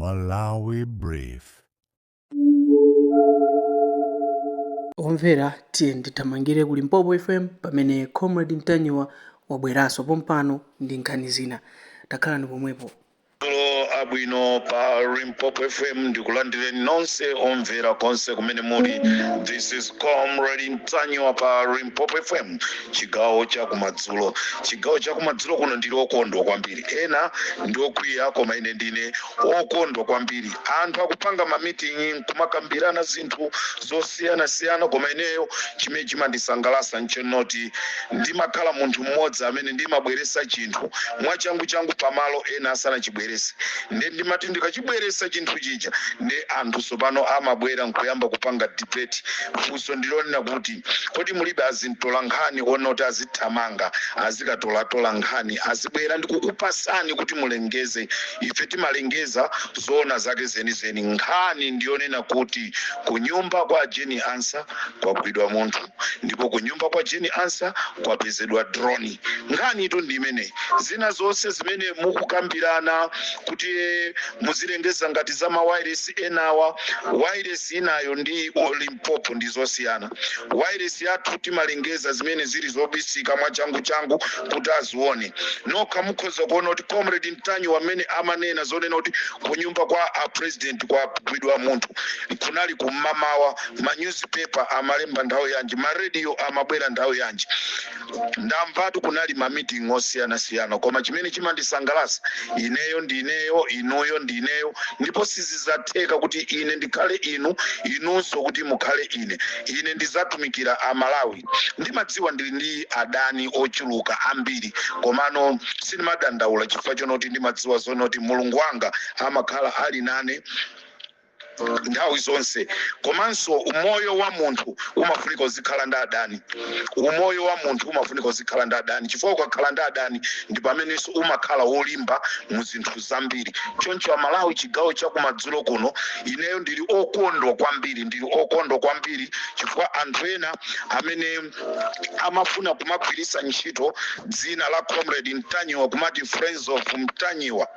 Malawi Brief. Omvera, tiye ndithamangire ku Limpopo FM pamene Comrade Ntanyiwa wabweranso pompano ndi nkhani zina. Takhalani pomwepo. Madzulo abwino pa Limpopo FM. Ndikulandireni nonse omvera konse kumene muli. This is Comrade Ntanyiwa pa Limpopo FM, chigawo cha kumadzulo. Chigawo cha kumadzulo kuno ndili okondwa kwambiri. Ena ndi okwiya, koma ine ndine okondwa kwambiri. Anthu akupanga mamitingi nkumakambirana zinthu zosiyanasiyana, koma ineyo chimene chimandisangalasa nchonoti ndimakhala munthu mmodzi amene ndimabweresa chinthu mwachangu changu pamalo ena asanachibwerese. Nde ndimati ndikachibweresa chinthu chija, nde anthu tsopano amabwera nkuyamba kupanga debate. Funso ndilonena kuti, kodi mulibe azintola nkhani onoti azithamanga, azikatolatola nkhani, azibwera ndikukupasani kuti mulengeze? Ife timalengeza zoona zake zenizeni. Nkhani ndiyonena kuti kunyumba kwa Jane Ansah kwagwidwa munthu, ndipo kunyumba kwa Jane Ansah kwapezedwa drone. Nkhani itu ndi imene. Zina zonse zimene mukukambirana kuti muzilengeza ngati za mawayilesi enawa, wayilesi inayo ndi Limpopo ndi zosiyana. Wayilesi yathu timalengeza zimene zili zobisika mwachangu changu kuti azione. Nokha mukhoza kuona kuti Comrade Ntanyiwa amene amanena zonena kuti kunyumba kwa a president kwagwidwa munthu kunali kum'mamawa. Ma newspaper amalemba nthawi yanji? Ma radio amabwera nthawi yanji? Ndamvatu kunali ma meeting osiyanasiyana, koma chimene chimandisangalatsa ineyo ndi ineyo, inuyo ndi ineyo, ndipo sizizatheka kuti ine ndikhale inu, inunso kuti mukhale ine. Ine ndizatumikira Amalawi. Ndimadziwa ndili ndi adani ochuluka ambiri, komano sindimadandaula chifukwa chonoti ndimadziwa zonoti Mulungu wanga amakhala ali nane nthawi zonse. Komanso umoyo wa munthu umafunika uzikhala ndi adani. Umoyo wa munthu umafunika uzikhala ndi adani, chifukwa ukakhala ndi adani ndi pamenenso umakhala wolimba mu zinthu zambiri. Choncho Amalawi, chigawo chakumadzulo kuno ineyo ndili okondwa kwambiri. Ndili okondwa kwambiri chifukwa anthu ena amene amafuna kumagwiritsa ntchito dzina la Comrade Ntanyiwa kumati Friends of Mtanyiwa,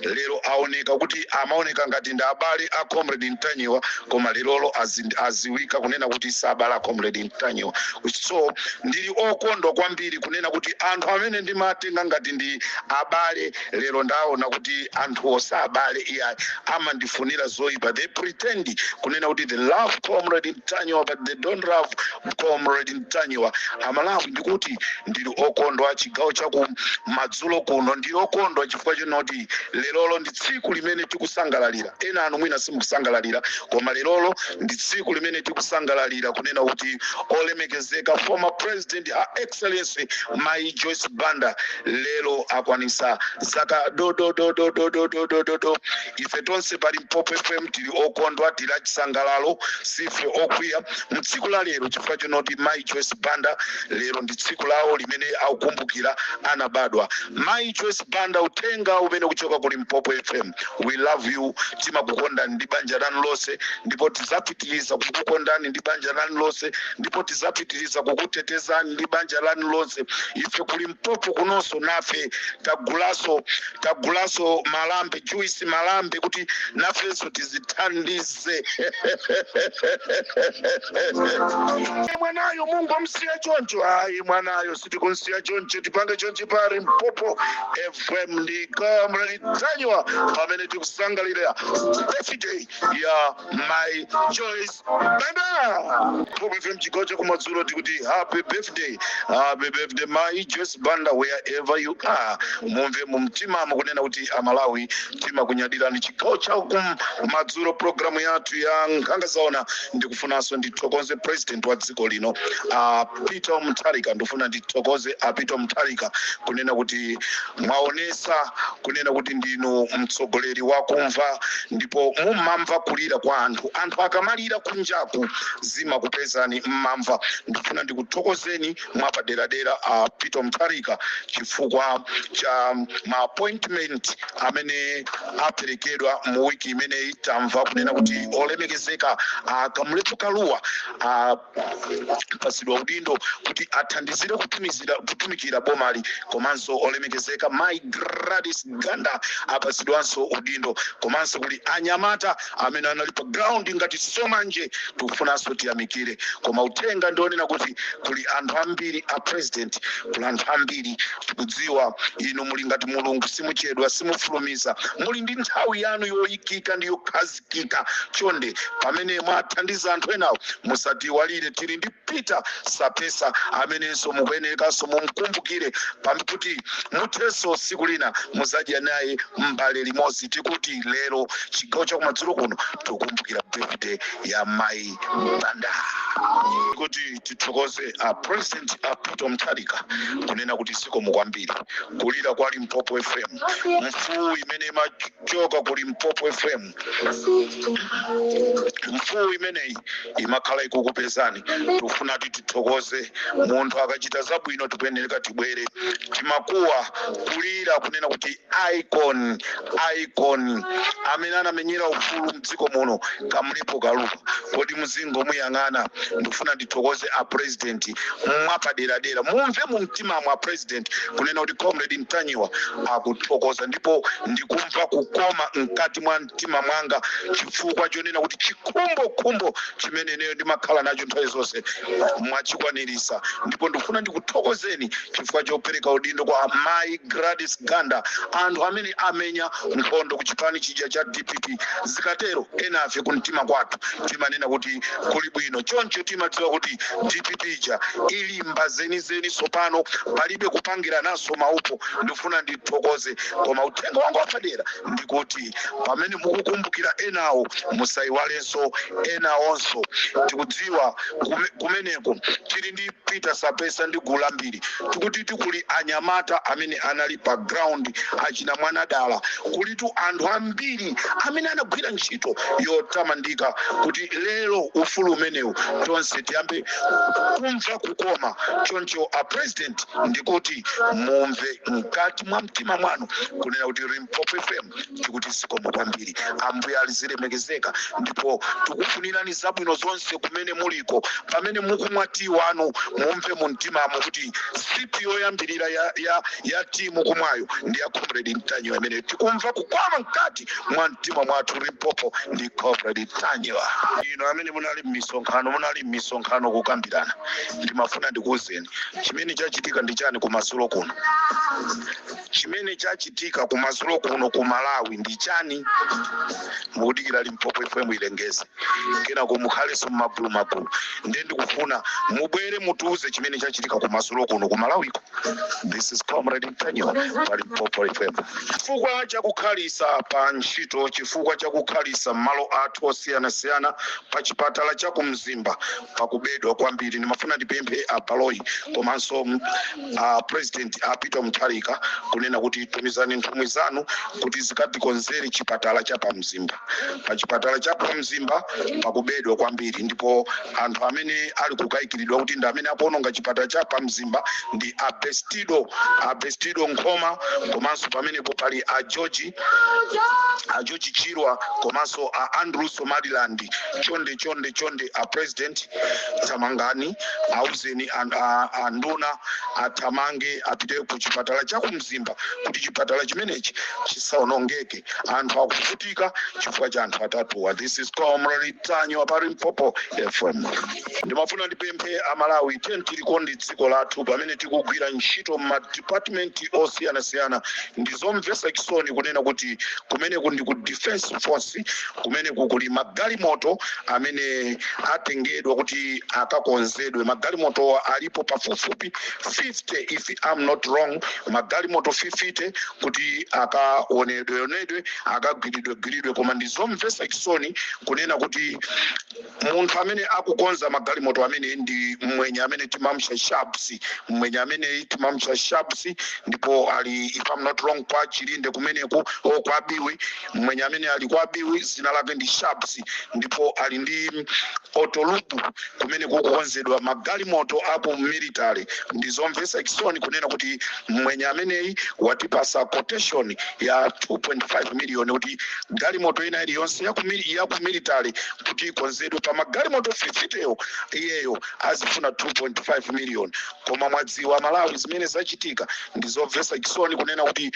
lero aoneka kuti amaoneka ngati ndi abale a Comrade Ntanyiwa, koma lerolo aziwika kunena kuti si abale a Comrade Ntanyiwa. So ndili okondwa kwambiri kunena kuti anthu amene ndimatenga ngati ndi abale, lero ndaona kuti anthuwo si abale iyayi, amandifunira zoyipa. They pretend kunena kuti they love Comrade Ntanyiwa, but they don't love Comrade Ntanyiwa. Amalawi, ndikuti ndili okondwa chigawo chaku madzulo kuno. Ndili okondwa chifukwa chinoti lerolo ndi tsiku limene tikusangalalira. Ena anu mwina simukusangalalira, koma lerolo ndi tsiku limene tikusangalalira kunena kuti olemekezeka former president, Her Excellency Mai Joyce Banda, lero akwanisa zaka dodododododododo. Ife tonse pa Limpopo FM tili okondwa, tili achisangalalo, sife okwiya mtsiku la lero chifukwa chonoti Mai Joyce Banda lero ndi tsiku lawo limene akukumbukira anabadwa. Mai Joyce Banda, uthenga umene kuchoka ku Limpopo FM, we love you. Timakukondani ndi banja lanu lonse, ndipo tidzapitiriza kukukondani ndi banja lanu lonse, ndipo tidzapitiriza kukutetezani ndi banja lanu lonse. Ife ku Limpopo kunonso nafe tagulaso malambe, juice malambe, kuti nafenso tizithandize. Mwanayo Mungu amsiya choncho? Ayi, mwanayo sitikunsiya choncho. Tipange chonchi pa Limpopo FM ndi Comrade Ntanyiwa pamene tikusangalira birthday ya Mai Joyce Banda. Limpopo FM, chigawo chakumadzulo, tikuti happy birthday, happy birthday, Mai Joyce Banda, wherever you are. Mumve mu mtimamo kunena kuti Amalawi timakunyadirani. Chigawo chakumadzulo, programu yathu ya Nkhanga Zaona, ndikufunanso ndithokoze president wa dziko lino, Peter Mutharika. Ndifuna ndithokoze a Peter Mutharika kunena kuti mwaonesa kunena kuti ndinu mtsogoleri wakumva ndipo Mumamva kulira kwa anthu. Anthu akamalira kunjaku, zimakupezani, mmamva. Ndifuna ndikuthokozeni mwapaderadera a Peter Mutharika chifukwa cha ma appointment amene aperekedwa mu wiki imeneyi. Tamva kunena kuti olemekezeka a Kamlepo Kalua apasidwa udindo kuti athandizire kutumikira bomali, komanso olemekezeka Mai Gladys Ganda apasidwanso udindo, komanso kuli anyamata amene anali pa ground ngati Somanje. Tikufunanso tiyamikire. Koma uthenga ndionena kuti kuli anthu ambiri, a President, kuli anthu ambiri. Tikudziwa inu muli ngati Mulungu, simuchedwa, simufulumiza, muli ndi nthawi yanu yoyikika ndi yokhazikika. Chonde, pamene mwathandiza anthu enawo, musatiwalire. Tili ndi Peter Sapesa amenenso mukuyenerekanso mumkumbukire, pakuti muthenso siku lina muzadya naye mbale limodzi. Tikuti lero chigawo chakumadzulo kuno tikukumbukira birthday ya Mai Banda. Kuti tithokoze a President a Peter Mutharika kunena kuti zikomo kwambiri. Kulira kwa Limpopo FM, mfuwu imene imachoka ku Limpopo FM, mfuwu imeneyi imakhala ikukupezani. Tikufuna kuti tithokoze. Munthu akachita zabwino, tikuyenereka tibwere. Timakuwa kulira kunena kuti icon, icon amene anamenyera ufulu mdziko muno, Kamlepo Kalua, kodi muzingomuyang'ana? Ndikufuna ndithokoze a President mwapaderadera. Mumve mu mtima mwa President kunena kuti Comrade Mtanyiwa akuthokoza, ndipo ndikumva kukoma mkati mwa mtima mwanga chifukwa chonena kuti chikhumbokhumbo chimene ineyo ndimakhala nacho nthawi zonse mwachikwanirisa. Ndipo ndikufuna ndikuthokozeni chifukwa chopereka udindo kwa Mai Gladys Ganda, anthu amene amenya nkhondo ku chipani chija cha DPP. Zikatero enafe kumtima kwathu timanena kuti kuli bwino choncho. Timadziwa kuti DPP ija ilimba zenizeni tsopano, palibe kupangirananso maupo. Ndifuna ndithokoze. Koma uthenga wanga wapadera ndikuti pamene mukukumbukira enawo, musayiwalenso enawonso. Tikudziwa kumeneko tili ndi Peter Sapesa ndi gulu ambiri. Tikuti tikuli anyamata amene anali pa ground, achina Mwanadala. Kulitu anthu ambiri amene anagwira ntchito yotamandika kuti lero ufulu umenewu tonse tiyambe kumva kukoma. Choncho a President, ndikuti mumve mkati mwa mtima mwanu kunena kuti Limpopo FM tikuti zikomo kwambiri. Ambuye alizilemekezeka, ndipo tikufunirani zabwino zonse kumene muliko. Pamene mukumwa tii wanu, mumve mu mtimamo kuti sip yoyambirira ya tii mukumwayo ndi ya Comrade Mtanyiwa, imene tikumva kukoma mkati mwa mtima mwathu. Limpopo ndi Comrade Mtanyiwa. Ino amene munali m'misonkhano kukambirana, ndimafuna ndikuwuzeni chimene chachitika ndi chani kumadzulo kuno. Chimene chachitika kumadzulo kuno ku Malawi ndi chani? Mukudikira Limpopo FM ilengeze, kenako mukhalenso mmagulu magulu. Ndiye ndikufuna mubwere mutiuze chimene chachitika kumadzulo kuno ku Malawiko. This is Comrade Mtanyiwa pa Limpopo FM. Chifukwa chakukhalisa pa ntchito, chifukwa chakukhalisa malo athu osiyanasiyana, pa chipatala cha kumzimba pakubedwa kwambiri. Ndimafuna ndipemphe abaloyi komanso a President a Peter Mutharika kunena kuti tumizani nthumwi zanu kuti zikatikonzere chipatala cha pamzimba. Pa chipatala cha pamzimba pakubedwa kwambiri, ndipo anthu amene ali kukayikiridwa kuti ndi amene akuononga chipatala cha pamzimba ndi Abestido, Abestido Nkhoma, komanso pamenepo pali a George, a George Chirwa, komanso a Andrew Somaliland. Chonde, chonde, chonde, a President, thamangani, auzeni anduna athamange apite ku chipatala cha kumzimba kuti chipatala chimenechi chisaonongeke. Anthu akuvutika chifukwa cha anthu atatuwa. This is Comrade Mtanyiwa pa Limpopo FM. Ndimafuna ndipemphe Amalawi, tiye tilikonde dziko lathu pamene tikugwira ntchito m'madepartment osiyanasiyana. Ndizomvetsa chisoni kunena kuti kumeneku ndi ku Defense Force. Kumeneku kuli magalimoto amene atengedwa kuti akakonzedwe. Magalimoto alipo pafupifupi 50, if I'm not wrong, magalimoto 50 kuti akaonedweonedwe, akagwiridwegwiridwe. Koma ndizomvetsa chisoni kunena kuti munthu amene akukonza magalimoto amene ndi mwenye amene Amene timamutcha Sharps, mwenye ameneyi timamutcha Sharps, ndipo ali, if I'm not wrong, kwa Chilinde kumeneku o kwa Biwi. Mwenye amene ali kwa Biwi, zina lake ndi Sharps, ndipo ali ndi Autolube kumene kukukonzedwa magalimoto aku military. Ndizomvetsa chisoni kunena kuti mwenye ameneyi watipasa quotation ya 2.5 million kuti galimoto ina iliyonse yaku military kuti ikonzedwe pa magalimoto 50, iyeyo azifuna 2.5 million. Koma mwadziwa, Malawi, zimene zachitika ndizomvetsa chisoni kunena kuti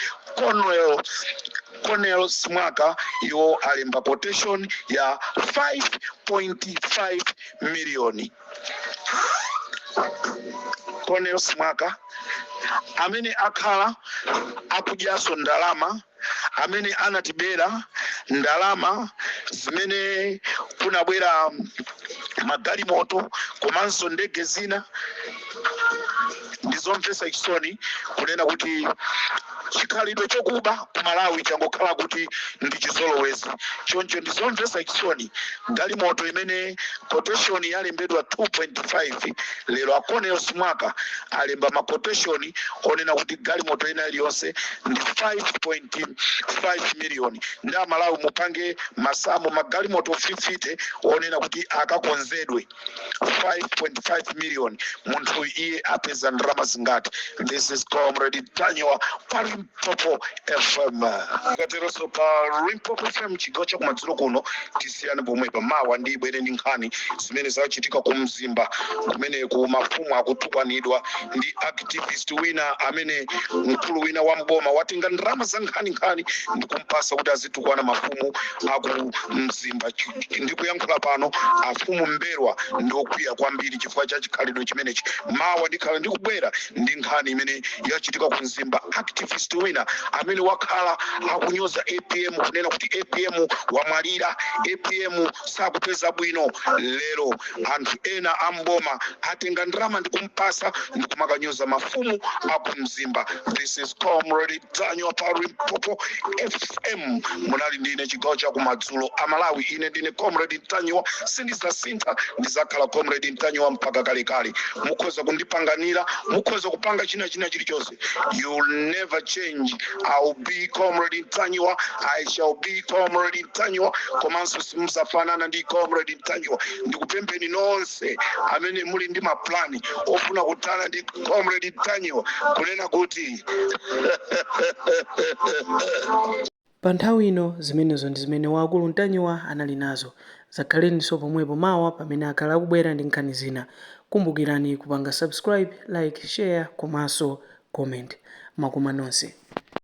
Cornel Simwaka iwo alemba quotation ya 5.5 million. Cornel Simwaka amene akhala akudyaso ndalama, amene anatibera ndalama zimene kunabwera magalimoto komanso ndege zina. Ndizomvetsa chisoni kunena kuti chikhalidwe chokuba ku Malawi changokhala kuti ndi chizolowezi. Choncho ndizomvetsa chisoni, galimoto imene quotation yalembedwa 2.5, lero a Cornel Simwaka alemba ma quotation onena kuti galimoto ina iliyonse ndi 5.5 million. Ndi Amalawi, mupange masamu, magalimoto 50 onena kuti akakonzedwe 5.5 million, munthu iye apeza ndalama zingati? This is Comrade Ntanyiwa pa Limpopo FM. Kateronso pa Limpopo FM, chigawo chakumadzulo kuno, tisiyane pomwepa. Mawa ndibwere ndi nkhani zimene zachitika ku Mzimba, kumene ku mafumu akutukwanidwa ndi activist wina, amene mkulu wina wa mboma watenga ndalama za nkhaninkhani ndikumpasa kuti azitukwana mafumu aku Mzimba. Ndikuyankhula pano, afumu Mberwa ndokwiya kwambiri chifukwa cha chikhalidwe chimenechi. Mawa ndikhala ndikubwera ndi nkhani imene yachitika ku Mzimba, activist wina amene wakhala akunyoza APM, kunena kuti APM wamwalira, APM sakupeza bwino, lero anthu ena amboma atenga ndalama ndikumpasa ndikumakanyoza mafumu aku Mzimba. This is Comrade Ntanyiwa pa Limpopo FM. Munali ndine chigawo cha kumadzulo. Amalawi, ine ndine Comrade Ntanyiwa, sindizasintha, ndizakhala Comrade Ntanyiwa mpaka kalekale. Mukhoza kundipanganira, mukhoza kupanga china china chilichonse, you'll never change. I'll be Comrade Ntanyiwa, I shall be Comrade Ntanyiwa, komanso simuzafanana ndi Comrade Ntanyiwa. Ndikupempheni nonse amene muli ndi maplani ofuna kuthana ndi Comrade Ntanyiwa kunena kuti Pa nthawi ino, zimenezo ndi zimene Wamkulu Ntanyiwa anali nazo. Zakhaleninso pomwepo mawa pamene akhala akubwera ndi nkhani zina. Kumbukirani kupanga subscribe, like, share komanso comment. Makoma nonse.